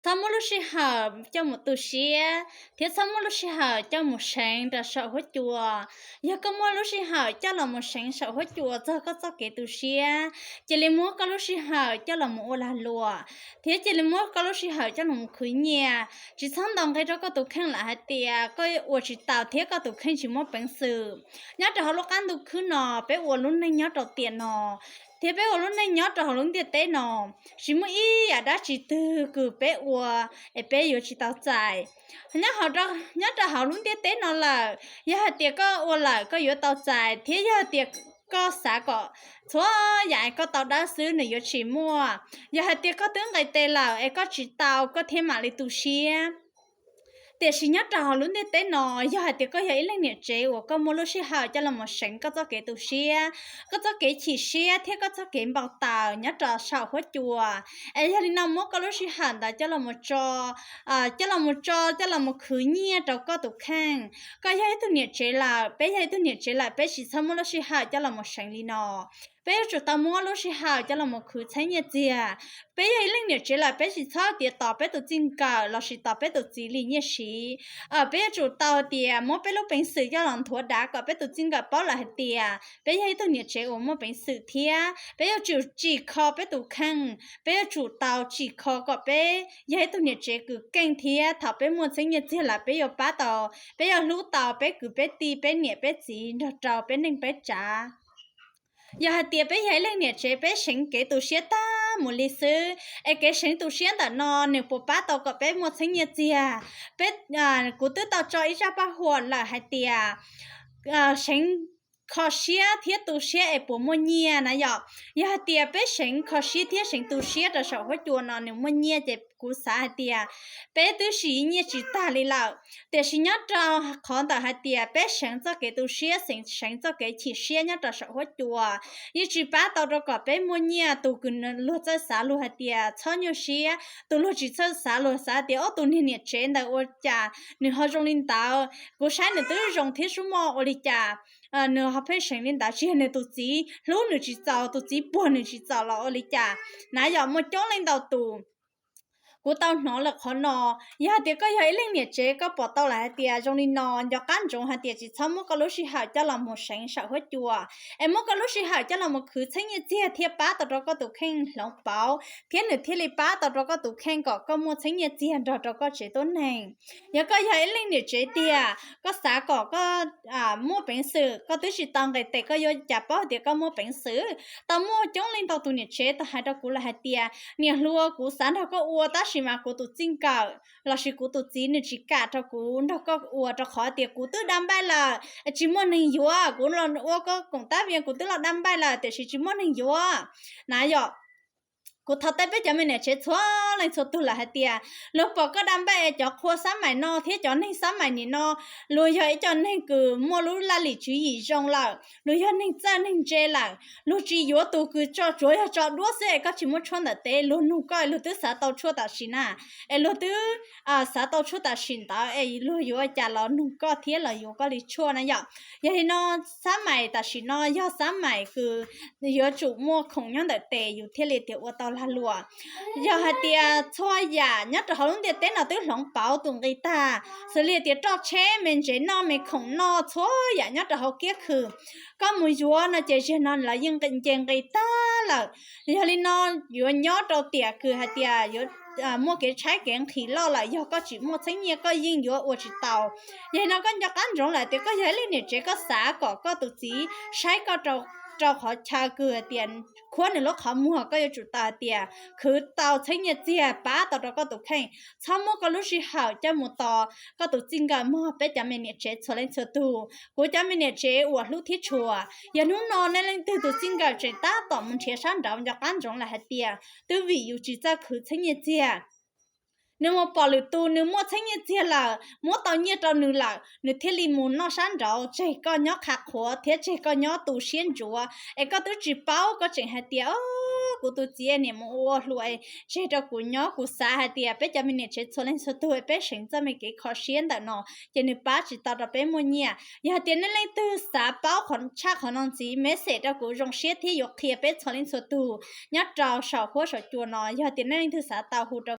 Txhob muab lub sij hawm coj mus tu siab thiab txhob muab lub sij hawm coj mus seev rau saum huab cua. Yog koj muab lub sij hawm coj los mus seev saum huab cua txog koj txoj kev tu siab, cia li muab koj lub sij hawm coj los mus ua lag luam, thiab cia li muab koj lub sij hawm coj los mus khwv nyiaj. Tsis txhob ntaus nqi rau koj tus kheej lawm hais tias koj ua tsis tau thiab koj tus kheej tsis muaj peev xwm. Nyob rau hauv lub qab ntuj khwb no, peb ua lub neej nyob rau tiam no, thiab peb ua lub neej nyob rau hauv lub ntiaj teb no, tsis muaj ib yam dab tsi twg kws peb ua es peb yuav tsis tau txais. Nyob, nyob rau hauv lub ntiaj teb no lawm, yog hais tias koj ua lawm koj yuav tau txais, thiab yog hais tias koj xav kom txhua yam koj tau dawb xwb nws yuav tsis muaj. Yog hais tias koj twb nqis tes lawm es koj tsis tau koj thiaj mam li tu siab. Tiam sis nyob rau hauv lub ntiaj teb no, yog hais tias koj yog ib leej niam tsev uas koj muaj lub sij hawm coj los mus seev koj txoj kev tu siab, koj txoj kev chim siab thiab koj txoj kev npau taws nyob rau saum huab cua, es yog li no muab koj lub sij hawm ntawd coj los mus tso, coj los mus tso, coj los mus khwv nyiaj rau koj tus kheej. Koj yog ib tug niam tsev lawm, peb yog ib tug niam tsev lawm, peb tsis txhob muab lub sij hawm coj los mus seev li no. Peb yuav tsum tau muab lub sij hawm coj los mus khwv txheeb nyiaj txiag. Peb yog ib leej niam tsev lawm, peb tsis txhob tias tos peb tus txij nkawm lossis tos peb tus txiv li nyiaj siv. Peb yuav tsum tau tias muab peb lub peev xwm coj los nthuav dav kom peb tus txij nkawm paub lawm hais tias peb yog ib tug niam tsev uas muaj peev xwm thiab peb yuav tsum tsim kho peb tus kheej. Peb yuav tsum tau tsim kho kom peb yog ib tug niam tsev kws keej thiab thaum peb muaj txheeb nyiaj txiag lawm peb yuav pab tau, peb yuav hlub tau peb kwv peb tij peb niam peb txiv nrog rau peb neej peb tsav. Yog hais tias peb yog ib leej niam tsev peb seev kev tu siab tag mus li xwb, es kev seev tu siab ntawm no nws puas pab tau kom peb muaj txheeb nyiaj txiag? Peb, kuv twb tau tso ib zaj paj huam lawm hais tias seev kho siab thiab tu siab es puas muaj nyiaj na yom. Yog hais tias peb seev kho siab thiab seev tu siab rau saum huab cua no nws muaj nyiaj ces kuv xav hais tias peb twb siv nyiaj tsis tag li lawm. Tiam sis nyob rau qhov ntawm hais tias peb seev txoj kev tu siab, seev txoj kev chim siab nyob rau saum huab cua, yeej tsis pab tau rau kom peb muaj nyiaj. Tus kws luag txawj xav luag hais tias txhob nyuaj siab, tus luag tsis txawj xav luag xav tias ob tus niag niam tsev ntawd ua cas nws ho zoo li ntawd, kuv saib nws twb zoo thiab sub moj ua li cas nws ho pheej seev li ntawd, tsis yog nws tus txiv hlub nws tsis txaus, tus txiv puag nws tsis txaus los ua li cas na yom. Muaj coob leej ntau tus kuv tau hnov lawm qhov no. Yog hais tias koj yog ib leej niam tsev koj pom tau lawm hais tias zoo li no, nco qab ntsoov hais tias tsis txhob muab koj lub sij hawm coj los mus seev saum huab cua, es muab koj lub sij hawm coj los mus khwv txheeb nyiaj txiag thiab pab tau rau koj tus kheej hloov pauv thiab nws thiaj li pab tau rau koj tus kheej kom koj muaj txheeb nyiaj txiag nrog rau koj tsev tuab neeg. Yog koj yog ib leej niam tsev tiag koj xav kom koj muaj peev xwm, koj twb tsis tau nqis tes koj yuav cas paub tias koj muaj peev xwm? Tau muaj coob leej ntau tus niam tsev tau hais rau kuv lawm hais tias niam hluas kuv xav nrog koj ua tab sis mas kuv tus txij nkawm lossis kuv tus txiv nws tsis kam rau kuv nrog koj ua rau qhov tias kuv twb da npaij lawm, tsis muaj neeg yuav. Kuv los ua koj koom tab vias kuv twb los da npaij lawm tiam sis tsis muaj neeg yuav na yom. Kuv thov teb peb cov me niam tsev txhua leej txhua tug lawm hais tias luag pom koj da npaij cov qhua xab maim no thiab cov neeg xab maim nim no, luag yog ib co neeg kws muaj lub laj lim tswv yim zoo lawm, luag yog neeg txawj neeg ntse lawm, luag tsis yuav tus kws tso, tsuav yog tso duab xwb es koj tsis muab tshuab ntawm tes luag nug koj luag twb xav tau tshuaj tam sim na, es luag twb xav tau tshuaj tam sim ntawd es luag yuav cas los nug koj thiab los yuav koj li tshuaj na yom. Yog li no xab maim tam sim no yog xab maim kws yuav tsum muaj khoom nyob ntawm tes yus thiaj li tias ua tau lag luam. Yog hais tias txhua yam nyob rau hauv lub ntiaj teb no twb hloov pauv tus nqi tag, xws li tias roj tsheb me ntsev noj me khoom noj txhua yam nyob rau hauv kiab khw, koj mus yuav no ces ziag no lawv yeej nce nqi tag lawm. Yog li no yuav nyob rau tiam kws hais tias yuav muaj kev tshaib kev nqhis loj lawm yog koj tsis muaj txheeb nyiaj koj yeej yuav ua tsis tau. Yog li no koj nco qab ntsoov lawm tias koj yog ib leej niam tsev koj xav kom koj tus txiv saib koj rau qhov chaw kws hais tias khuab nws lub qhov muag, koj yuav tsum tau hais tias khwv tau txheeb nyiaj txiag pab tau rau koj tus kheej. Txhob muab koj lub sij hawm coj mus tos koj tus txij nkawm mog peb cov me niam tsev txhua leej txhua tug, kuv cov me niam tsev uas hlub thiab tshua. Yog hnub no nej leej twg tus txij nkawm tseem tab tom mus nrhiav sab nraud nco qab ntsoov lawm hais tias twb vim yus tsis txawj khwv txheeb nyiaj txiag. Nws mus pom lwm tus nws muaj txheeb nyiaj txiag lawm, muab tau nyiaj rau nws lawm, nws thiaj li mus noj sab nraud tseg koj nyob qha qhuav thiab tseg koj nyob tu siab ntsuav es koj twb tsis paub, koj tseem hais tias o, kuv tus txiv niam mus ua hluas tseg rau kuv nyob. Kuv xav hais tias peb cov me niam tsev txhua leej txhua tug peb seev txoj me kev kho siab ntawm no ces nws pab tsis tau rau peb muaj nyiaj. Yog hais tias nej leej twg xav paub tshaj qhov no ntxiv message rau kuv zoo siab thiab yuav qhia peb txhua leej txhua tug nyob rau saum huab saum cua no. Yog tias nej leej twg xav tau hu rau